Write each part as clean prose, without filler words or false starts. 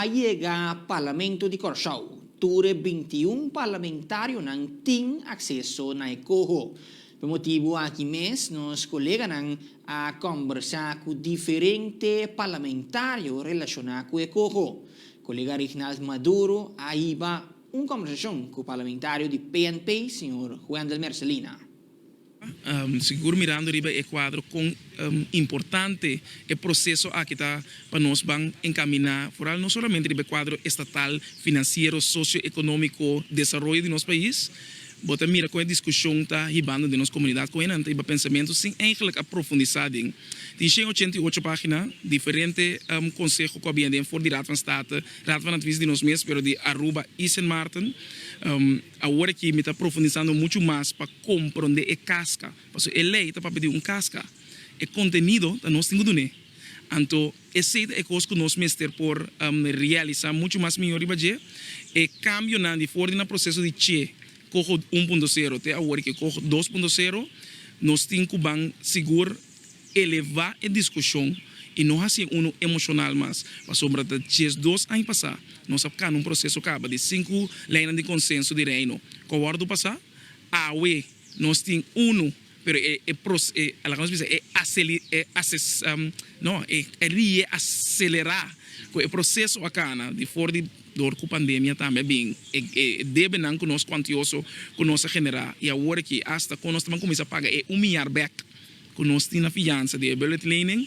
a yega Parlamento di Kòrsou. Tur e 21 parlamentarionan tin akseso na e coho. Pa motibu aki mes, nos koleganan a kombersá ku diferente parlamentario relashoná ku e coho. Kolega Rignald Maduro a hiba un kombersashon ku parlamentario di PNP, señor Wendel Mercelina. Sigur mirando riba e kuadro kon importante e proseso aki ta pa nos ban enkaminá, foral no solamente riba e kuadro estatal, finansiero, sosio-ekonómiko, desaroyo di nos pais. Bo ta mira kon e diskushon ta hibando den nos komunidat, kon enan ta hiba pensamentu sin eigenlijk a profundisá den. Tin 188 página, diferente konseho ku a bini aden for di Raad van State, Raad van Advies di nos mes, pero di Aruba i Sint Maarten. Awor aki mi ta profundisando muchu mas pa komprondé e kaska, pasobra e lei ta papia di un kaska, e kontenido ta nos tin ku dun'é. Anto esei ta e kos ku nos mester por realisá muchu mas mihó riba dje. E kambionan di for di na proseso di che koho 1.0 te awor ki koho 2.0, nos tin ku ban sigur elevá e diskushon i no hasié unu emoshonal mas, pasobra ta 12 aña pasá nos a kana un proseso kaba di sinku leinan di konsenso di Reino ku a wòrdu pasá. Awe nos tin unu, pero e e pros e laga nos bisa e aseli e ases no e rie aselerá ku e proseso a kana di for di dor ku pandemia tambe a bin e e debenan ku nos kuantioso ku nos a generá i awor aki asta kon nos ta ban kuminsá paga e un miar bèk ku nos tin na fiansa di e bulletlening,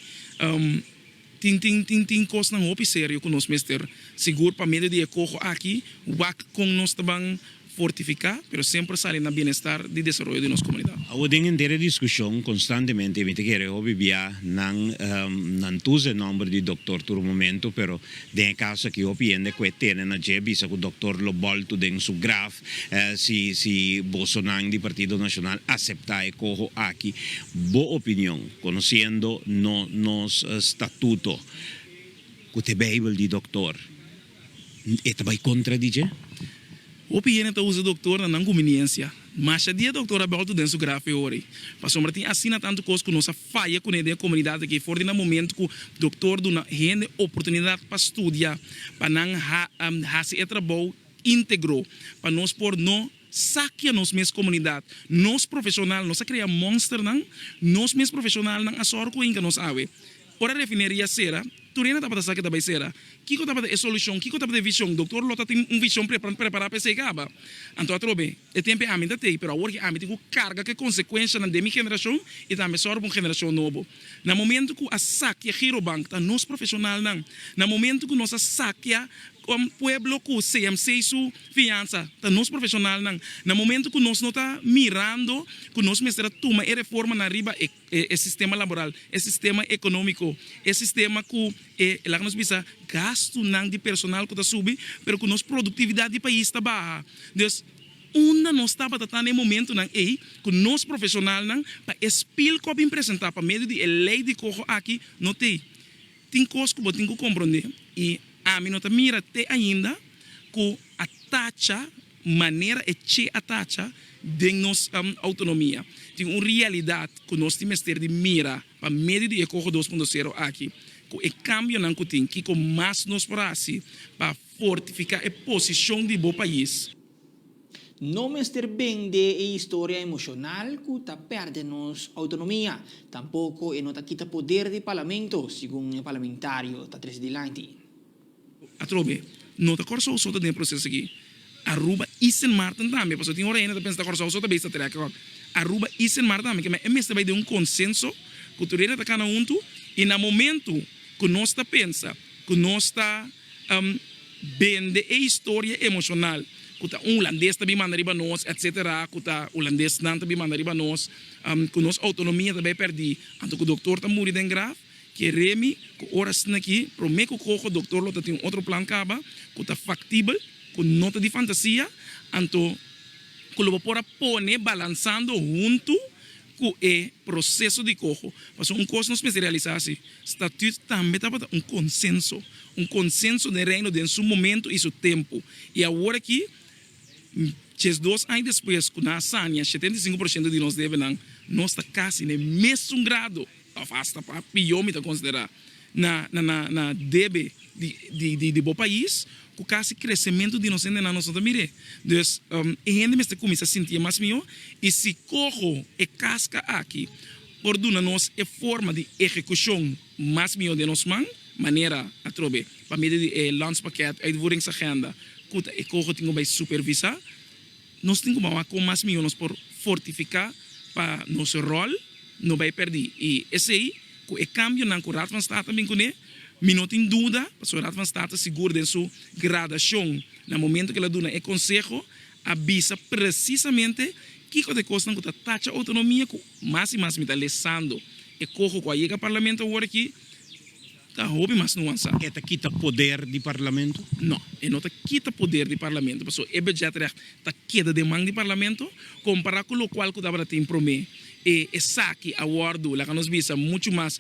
tin tin tin tin kosnan hopi serio ku nos mester sigur pa medio di e koho aki wak kon nos ta ban fortifiká, pero semper sali na bienestar di desaroyo di nos komunidat. Awor den henter e diskushon konstantemente mi ta kere hopi bia nan nan tusa e nòmber di doktor tur momento, pero den e kaso aki hopi hende ku e tene na dje bisa ku doktor lo bòltu den su graf. Si si bosonan di Partido Nacional acepta e coho aki, bo opinion, conociendo no nos statuto, cu t'e Bijbel di doctor, e ta bay contra di dje? Hopi hende ta usa doctor na nan conveniencia. Masha dia doctor a bolto den su graf e ora ei. Pasobra tin asina tantu cos cu nos a faya cune den e comunidad aki for di na momento cu doctor duna hende oportunidad pa studia, pa nan haci e trabou íntegro pa nos por no sakia nos mes komunidat. Nos profeshonal, nos a krea monsternan, nos mes profeshonalnan a sòru ku hinka nos awe. Ora refineria sera, tur hende tabata sa ke ta bai sera. Kiko tabata e solushon? Kiko tabata e vishon? Doktor lo ta tin un vishon prepará pa esei kaba. Anto atrobe, e tempu ami ta tei, pero awor ki ami tin ku karga ku e konsekuenshanan den mi generashon i tambe sòru pa un generashon nobo. Na momento ku a sakia Girobank, ta nos profeshonalnan. Na momento ku nos a sakia Pueblo ku CMC su fiansa ta nos profeshonalnan. Na momento ku nos no ta mirando ku nos mester a tuma e reformanan riba e e sistema laboral, e sistema ekonómiko, e sistema ku e laga nos bisa gastunan di personal ku ta subi pero ku nos produktividat di pais ta baha. Dus unda nos tabata ta na e momentunan ei ku nos profeshonalnan pa e spil ku a bin presentá pa medio di e lei di koho aki no t'ei. Tin kos ku bo tin ku komprondé i ami no ta mira te ainda ku a tacha manera e che a tacha den nos outonomia. Tin un realidat ku nos tin mester di mira pa medio di e Koho 2.0 aki ku e kambionan ku tin, kiko mas nos por hasi pa fortifiká e posishon di bo pais. No mester bende e historia emoshonal ku ta pèrdè nos outonomia. Tampoko e no ta kita poder di parlamento, segun e parlamentario ta trese dilanti. Atrobe, no ta Kòrsou so ta den e proseso aki. Aruba i Sint Maarten tambe, pasobra tin ora hende ta pensa ta Kòrsou so ta bes ta trèk kòk. Aruba i Sint Maarten tambe, keme e mester bai den un konsenso ku tur hende ta kana huntu i na momentu ku nos ta pensa ku nos ta Bende e historia emoshonal ku ta un hulandes ta bin manda riba nos etsetera, ku ta hulandesnan ta bin manda riba nos, ku nos outonomia ta bai pèrdí, anto ku doktor ta muri den graf. Kere mi ku ora asina aki, promé ku koho doktor lo ta tin un otro plan kaba ku ta faktibel, ku no ta di fantasia, anto ku lo bo por a pone balansando huntu ku e proseso di koho. Pasobra un kos nos mester realisá si, Statüt tambe tabata un konsenso, un konsenso den Reino den su momento i su tempu. I awor aki, 12 aña despues ku nan a sania 75% di nos debenan, nos ta kasi na e mesun grado, òf asta pa pió mi ta konsiderá. na na na na debe di di di di bo pais ku kasi kresementu di nos hendenan nos no ta mir'é. Dus e hende mester kuminsá sintié mas mihó i si koho e kaska aki por duna nos e forma di ehekushon mas mihó den nos man, manera atrobe pa medio di e Landspakket Uitvoeringsagenda ku ta e koho tin ku bai supervisá. Nos tin ku wak kon mas mihó nos por fortifiká pa nos ròl no bai pèrdí. I esei, ku e kambionan ku Raad van State a bin kuné, mi no tin duda, pasobra Raad van State sigur den su gradashon na momento ku el a duna e konseho, a bisa presisamente kiko ta e kosnan ku ta tacha outonomia ku mas i mas mi ta lesando e koho ku a yega Parlamento awor aki. Ta hopi mas nuansa. E ta kita poder di Parlamento? No, e no ta kita poder di Parlamento, pasobra e budgetrecht ta keda den man di Parlamento, kompará ku lokual ku tabata tin promé. E esaki a wòrdu, laga nos bisa, muchu mas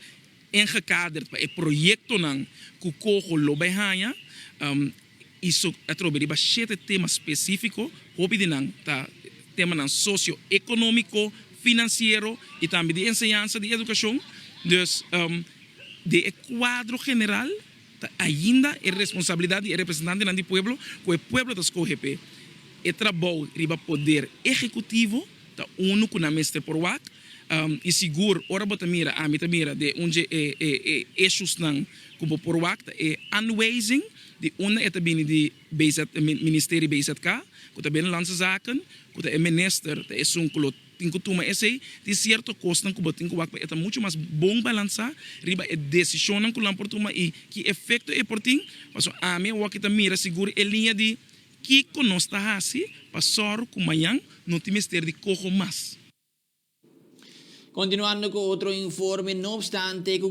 engekaderd pa e proyektonan ku koho lo bai haña. I so atrobe riba shete tema spesífiko, hopi di nan ta temanan sosio-ekonómiko, finansiero i tambe di enseñansa, di edukashon. Dus, den e kuadro general ta ainda e responsabilidat di e representantenan di pueblo ku e pueblo ta skohe p'e. E trabou riba poder ehekutivo ta unu ku nan mester por wak i sigur ora bo ta mira, ami ta mira den un dje e e eshusnan ku bo por wak ta e aanwijzing di unda e ta bini di BZ Ministerie BZK ku ta Binnenlandse Zaken ku ta e minister ta esun ku lo tin ku tuma esei. Tin sierto kosnan ku bo tin ku wak pa e ta muchu mas bon balansá riba e desishonnan ku nan por tuma i ki efekto e por tin. Pasobra ami awor ki ta mira sigur e liña di kiko nos ta hasi pa sòru ku mañan no tin mester di koho mas. Kontinuando ku otro informe, no opstante ku.